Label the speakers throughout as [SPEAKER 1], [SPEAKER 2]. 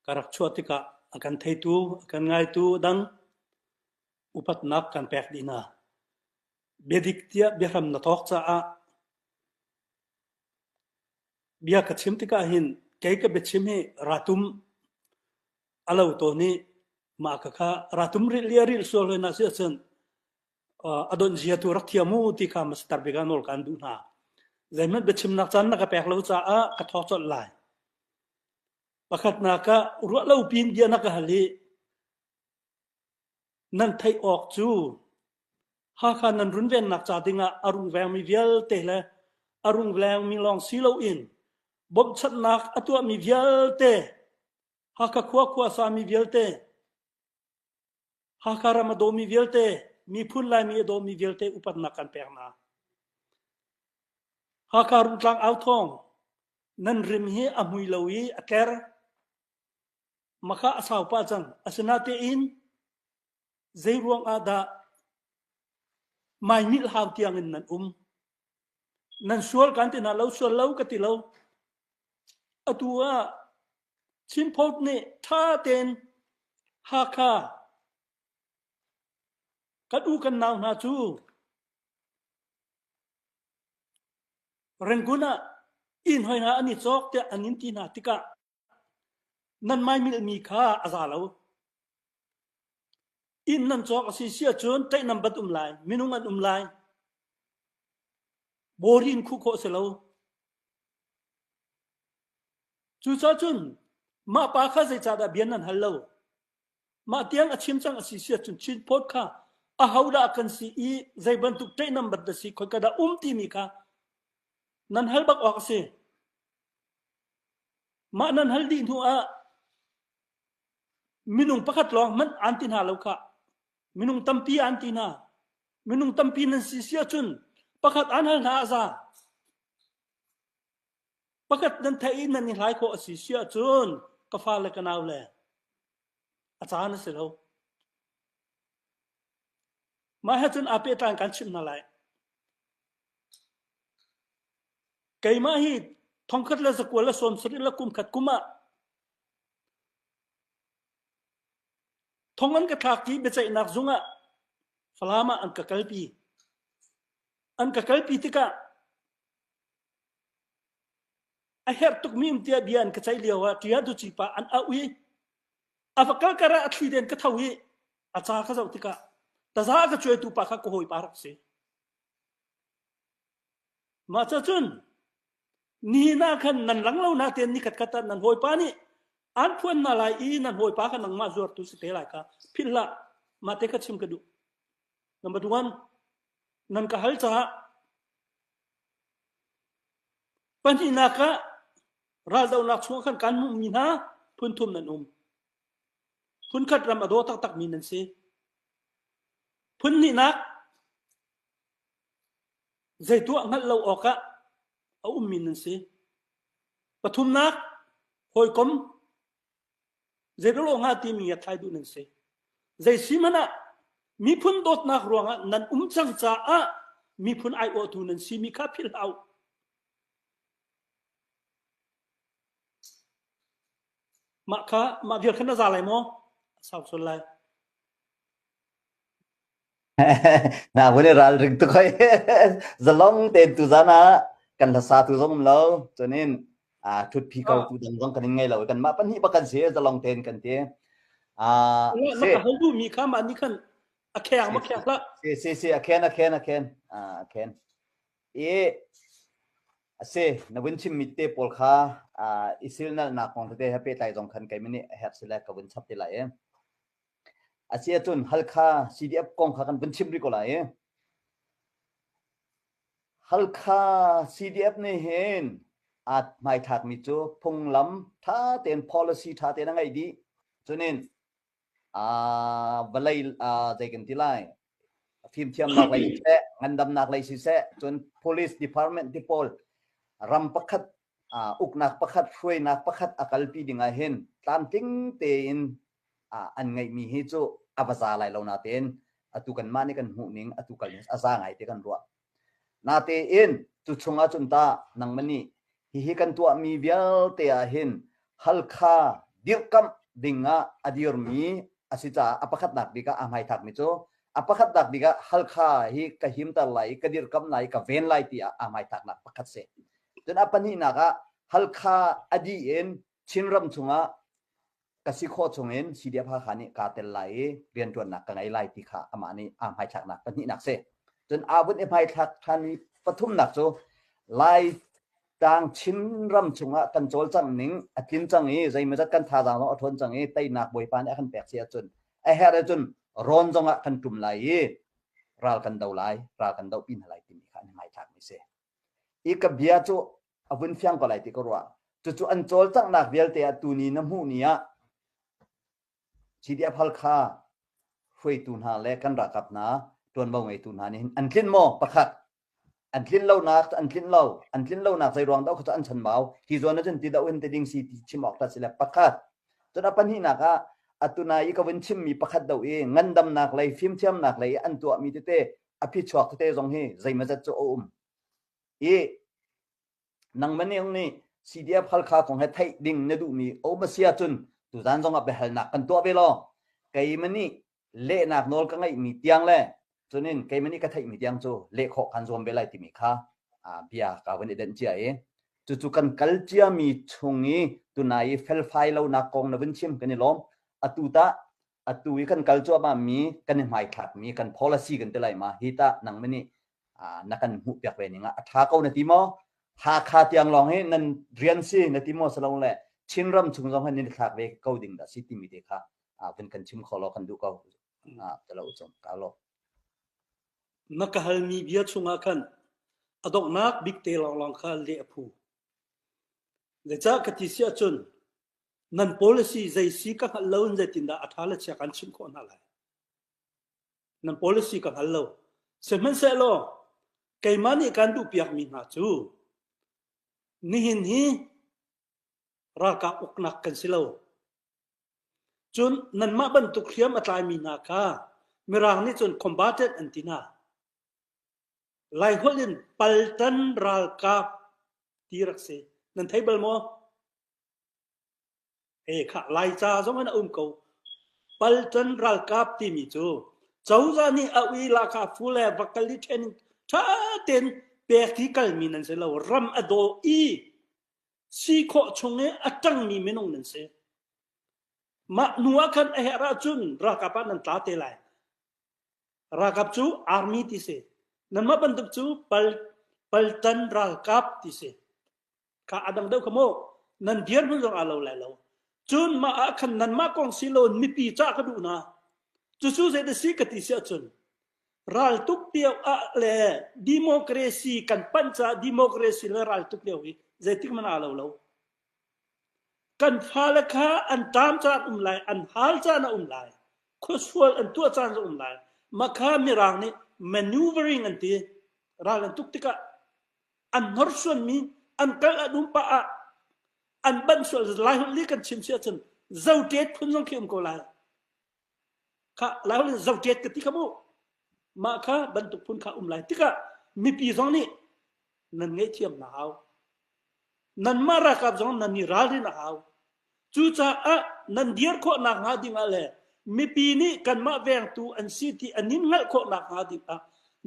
[SPEAKER 1] Ka rak chuah tikah a kan theitu, a kan ngaitu dang upatnak kan pek dih hna. Biadik tiah biahram na thawk caah bia ka chim tikah hin kei ka biachim hi ratum a lo tawn i mah ka kha ratum rilh li a rilh sual hoi na si ahcun a donh zia tu rak thiam u ti kha mastar bik ah nawl kan duh hna. Zeihmanh biachimnak caan na ka pek lo caah ka thawk colh lai. Pakhatnak ah ruah lo pin bia na ka hal i nan theih awk cu Hakha nan runvennak ca dingah a rungvengmi vialte le a rungvengmi lawng si loin bawmhchanhnak a tuahmi vialte Hakha khua khua sami vialte Hakha ram a dawmi vialte miphun Laimi a dawmi vialte upatnak kan pek hna. Hakha Rungtlang authawng nan rim hi a hmui lo i a tler. Makha a sau pah cang. Asinatein zei ruang ah dah maimilh hau tiang in nan um? Nan sual kan ti hna lo, sual lo ka ti lo. Atu ah Chinphawt nih ṭha tein Hakha kan u kan nau hna cu Rangoon ah inn hoi hna an i cawk tiah an in ti hna tikah nan maimilhmi kha a za lo. Inn nan cawk a si si ahcun ṭaih bat um lai, minung an um lai. Bawri in khuh khawh a si lo. Cucaah cun mah pa kha zeicahdah bia nan hal lo? Mah tiang a chim cang a si si ahcun Chinphawt kha ahodah kan si i zei bantuk ṭaih bat na si, khoika dah um timi kha nan hal bak awk a si. Mah nan hal dih hnu ah minung pakhat lawng hmanh aan ti hna lo khah. Minung tampi aan ti hna. Minung tampi nan si si ahcun pakhat aan hal hna a za. Pakhat nan theih i nan i hlai khawh a si si ahcun ka fa le ka nau le a caan a si lo. Mah he cun aa pehtlai kan chimh hna lai. Keimah hi thongkhat le zakua le 70 le kum khat kum ah thong an ka thlak i biaceihnak zung ah Falam ah an ka kalpi. An ka kalpi tikah a herh tukmi um tiah bia an ka ceih lio ah ṭia duci pa an auh i a va kal kar ah a thli den ka tho i a ca ka zoh tikah taza a ka cuaitu pa kha ka hawipa rak si. Mah ca cun nihin ah khan nan lang lo natein nikhat khat ah nan hawipa nih aan phuan hna lai i nan hawipa kha nangmah zuartu si te lai kha philh hlah. Mah te kha chim ka duh. Number one, nan ka hal caah pahnihnak ah raldohnak chungah khan kan hmuhmi hna phun thum nan um. Phunkhat ram a daw taktakmi nan si. Phun hnihnak Zei tuah hngalh lo awkah a ummi nan si. Pathumnak, hawikom zeirolo hnga timi a thlai duh nan si. Zei si hmanh ah miphun dawtnak ruangah nan um cang caah miphun aiawhtu nan simi kha philh hlah u. Mah kha mah vial kha na za lai maw? A sau sual lai.
[SPEAKER 2] Na vun i ralring tuk hoi. Zalong tein tuzan ah kan hlasa tu zong um lo. Cunin thutphi ko tu dang zong kan in ngei lo. Kan mah pahnih bak kan si zalong tein kan ti.
[SPEAKER 1] Ah si. Ma ka hal duhmi kha mah nih khan a kheng ma kheng hlah.
[SPEAKER 2] Si si si a khen a khen a khen. Ah a khen. I asi na vun chim mi te pawl kha i silnalnak kong tete he pehtlai zong khan keimah nih a herh si le ka vun chap te lai i. Asi ahcun Halkha CDF kong kha kan vun chim rih ko lai i Halkha CDF nih hin aa hmaithlakmi cu phunglam ṭha tein policy ṭha tein a ngeih dih. Cunin aa vawlei aa zei kan ti lai fimthiamnak lei siseh ngandamnak lei siseh cun police department ti pawl ram pakhat uknak pakhat hruainak pakhat a kalpi ding ah hin tlamtling tein an ngeihmi hi cu a va za lai lo natein atu kanmah nih kan hmuh ning atu kal ning a za ngai te kan ruah. Natein cu chung ah cun ta nangmah nih hihi kan tuahmi vialte ah hin Halkha dirhkamh ding ah a dirmi a si caah a pakhatnak bik ah aa hmaithlakmi cu a pakhatnak bik ah Halkha hi ka himter lai i ka dirhkamh lai i ka ven lai ti ah aa hmaithlaknak pakhat si. Cun a pahnihnak ah Halkha a dih in Chinram chungah ka si khawh chungin CDF Hakha nih kaa tel lai i rianṭuannak ka ngei lai ti kha amah nih aa hmaithlaknak pahnihnak si. Cun aa vun i hmaithlak ṭhanmi pathumnak cu Lai tlang Chinram chungah kan cawlcangh ning a tlin cang i zeimawzat kan thazaang zong a ṭhawn cang i teinak Bawipa nih a kan pek si ahcun a herh ahcun rawn zongah kan ṭum lai i ral kan do lai, ral kan dohpi hna lai timi kha an hmaithlakmi si. I ka bia cu a vun fiang ko lai ti ka ruah. Cucu an cawlcanghnak vialte ah tuni na hmuh ni ah CDF Halkha hruaitu hna le kan ralkap hna tuanvo ngeitu hna nih hin an tlin maw? Pakhat an tlin lonak an tlin lo an tlin lonak zei ruang dah kha cu an chanbau hi zawn ahcun ti doh in ti ding si ti chim awk ta si le pakhat cun a pahnihnak ah atunai i ka vun chimmi pakhat do i ngandamnak lei fimthiamnak lei an tuahmi tete a phichuak tete zong hi zeimawzat cu a um i nangmah nih nih CDF Halkha kong he theih ding na duhmi a um a si ahcun tuzan zong ah biahalnak kan tuah ve law keimah nih lehnak nawl ka ngeihmi tiang le cunin keimah nih ka theihmi tiang cu leh khawh kan zuam ve lai timi kha bia ka vun i denh cia i cucu kan kal ciami chung i tunai i felfai lonak kong na vun chim kan i lawm atu tah atu i kan kal cuahmah mi kan i hmaithlak mi kan policy kan ti lai ma hi tah nangmah nih na kan hmuh piak ve ning ah a ṭha ko na ti maw Hakha tiang lawng hi nan rian si na ti maw salo le Chinram chung zong hi nan i thlak ve ko ding dah si timi te kha vun kan chim kho law kan duh ko talo cung ka lo
[SPEAKER 1] na ka halmi bia chungah khan a donghnak bik te lawnglawng kha leh a phu zeicah ka ti si ahcun nan policy zei si ka hngalh lo in zeitindah a ṭha le chia kan chimh khawh hna lai Nan policy ka hngal lo. Sihmanhsehlaw keimah nih kan duhpiakmi hna cu nihin hi ralkap uknak kan si lo. Cun nanmah bantuk hriam a tlaimi hna kha Mirang nih cun combatant an ti hna. Laiholh in paltan ralkap ti rak si. Nan thei bal maw? He khah Laica zong in a um ko. Paltan ralkap timi cu cozah nih a ui laka fu le va kal i training ṭha tein pek hi kalmi nan si lo. Ram a daw i si khawh chung i a ṭangmi minung nan si. Mah hnu ah khan a herh ahcun ralkap ah nan tla te lai. Ralkap cu army ti si. Nanmah bantuk cu pal, paltan ralkap ti si. Kha a dang deuh kha mu. Nan dirhmun zong aa lo lai lo. Cun mah ah khan nanmah kong si lo mipi cah ka duh hna. Cucu zeidah si ka ti si ahcun raltuk lio ah le democracy kan panh caah democracy le raltuk lio hi zeitik hmanh aa lo lo. Kan fale kha an ṭam caan um lai, an hal caan a um lai, khuasual an tuah caan a um lai. Mah kha Mirang nih maneuvering an ti. Ral an tuk tikah an hnorsuanmi an kal an um pah ah an banh sual lai holh li kan chim si ahcun zotet phun zong khi um ko lai kha lai holh in zotet ka ti kha mu mah kha bantuk phun kha um lai tikah mipi zong nih nan ngaihthiam na hau nanmah ralkap zong nan i ralrin a hau Cucaah nan dir khawh nakhnga dingah le mipi nih kanmah vengtu an si ti an in hngalh khawh nakhnga dingah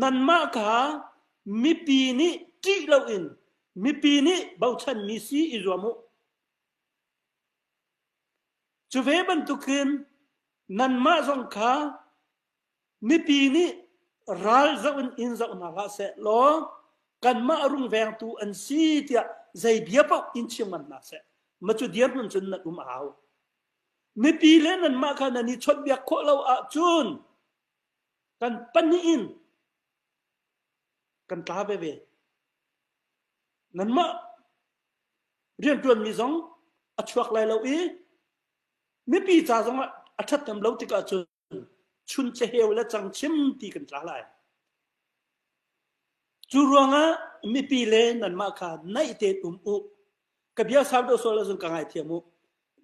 [SPEAKER 1] nanmah kha mipi nih ṭih loin mipi nih bochanmi si i zuam u. Cu ve bantukin nanmah zong kha Mipi nih ral zoh in in zoh hna hlah seh law kanmah rungvengtu an si tiah zei bia paoh in chim ngam hna seh. Ma cu dirhmun cun nan um a hau. Mipi le nanmah kha nan i chawnhbiak khawh lo ahcun kan pahnih in kan tla veve. Nanmah rianṭuanmi zong a chuak lai lo i mipi ca zongah a ṭhathnem lo tikah cun chun caheu le cangchim ti kan tla lai. Cu ruangah mipi le nanmah kha naih tein um u. Ka bia sau deuh sual ahcun ka ngaithiam u.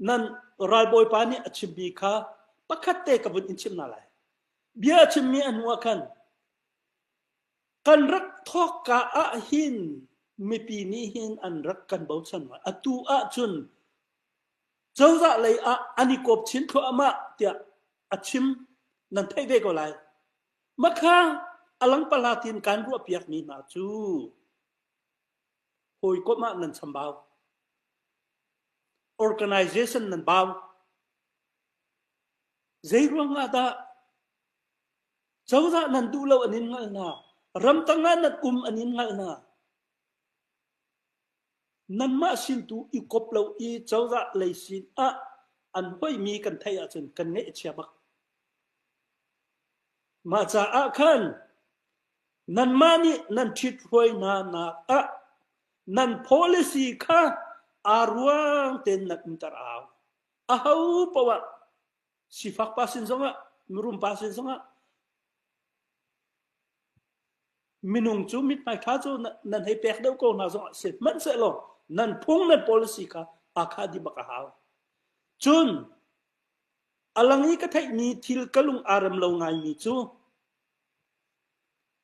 [SPEAKER 1] Nan ralbawipa nih a chimmi kha pakhat te ka vun in chimh hna lai. Bia a chimmi a hnu ah khan kan rak thawkka ah hin mipi nih hin an rak kan bochan ngai. Atu ahcun. Cozah lei ah an i kawp chin thluahmah tiah a chim nan theih ve ko lai. Makha a langpala tin kan ruahpiakmi hna cu hawikom ah nan chambau. Organization nan bau. Zei ruang ah dah cozah nan duh lo an in hngalh hna, ramtang ah nan um an in hngalh hna. Nanmah sin tu i kop lo i cozah lei sin ah an hoimi kan theih ahcun kan ngaih a chia bak. Mah caah khan nanmah nih nan ṭhithruai hna nak ah nan policy kha aa ruang tein nan umter a hau. Aho poah sifak pa sin zongah mirum pa sin zongah minung cu mithmai ṭha cu nan hei pek deuh ko hna zongah sihmanhsehlaw nan phung nan policy kha aa khah dih bak a hau. Cun a lang i ka theihmi thil ka lung aa rem lo ngaimi cu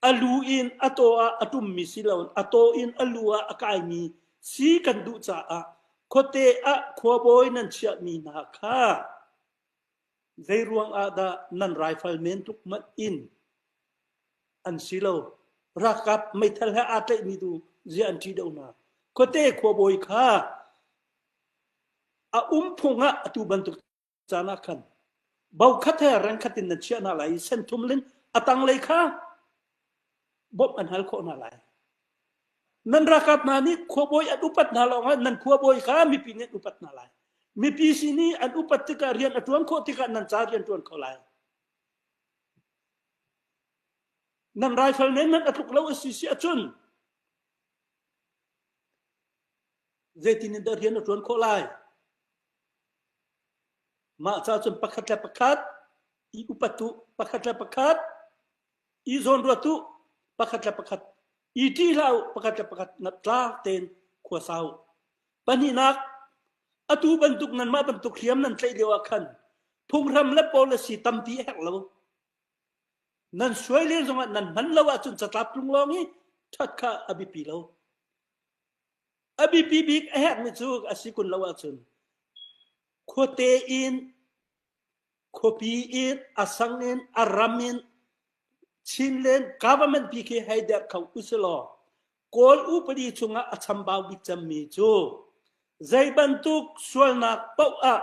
[SPEAKER 1] a lu in a taw ah a ṭummi si loin a taw in a lu ah a kaimi si kan duh caah khuate ah khuabawi nan chiahmi hna kha zei ruang ah dah nan raifal men tluk hmanh in an si lo. Ralkap meithal he aa tlaihmi tu ziah an ṭih deuh hna. Khuate khuabawi kha a um phung ah atu bantuk caan ah khan bokhat he rengkhat in nan chiah hna lai i senthum lin a tanglei kha bawmh an hal khawh hna lai. Nan ralkap hna nih khuabawi an upat hna lawng ah nan khuabawi kha mipi nih an upat hna lai. Mipi sin i an upat tikah rian a ṭuan khawh tikah nan ca rian ṭuan kho lai. Nan raifal men hmanh a tluk lo a si si ahcun zeitin in dah rian a ṭuan khawh lai? Mah ca cun pakhat le pakhat i upat u, pakhat le pakhat i zawnruat u, pakhat le pakhat i ṭih hlah u, pakhat le pakhat tlak tein khua sa u. Pahnihnak, atu bantuk nanmah bantuk hriam nan tlaih lio ah khan phunghram le policy tampi a herh lo. Nan suai len zongah nan hman lo ahcun catlap tlung lawng i ṭhat kha a biapi lo. A biapi bik a herhmi cu a si kun lo ahcun khuate in, khuapi in, a sang in, a ram in Chinland government pi khi hei derh kho usilaw Kawl upadi chungah a chambau bik cemmi cu zei bantuk sualnak paoh ah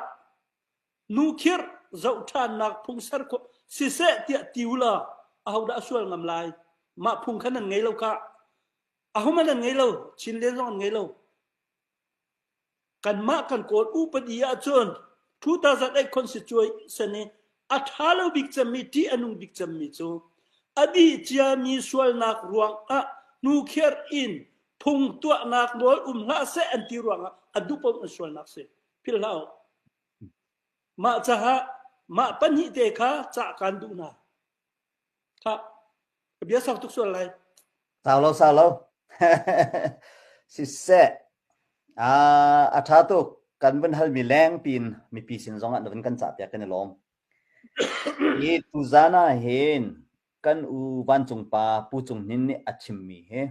[SPEAKER 1] nukhirh zohṭhannak phung ser khawh siseh tiah ti u law ahodah a sual ngam lai? Mah phung kha nan ngei lo khah. Ahohmanh an ngei lo. Chinland zong an ngei lo. Kanmah kan Kawl upadi ahcun 2008 Constitution i a ṭha lo bik cemmi, ṭih a nung bik cemmi cu a dih ciami sualnak ruangah hnukhiarh in phung tuahnak nawl um hlah seh an ti ruangah a duh paoh in sualnak si. Philh hlah u. Mah caah mah pahnih te kha cah kaan duh hna. Khah, ka bia sau tuk sual lai.
[SPEAKER 2] Sau lo, sau lo. Siseh, ah, a ṭha tuk. Kan vun halmi leng pin mipi sin zong ah na vun kan cah piak kan i lawm. Hi tuzan ah hin kan u vancung pa Pu Cung Hnin nih a chimmi hi.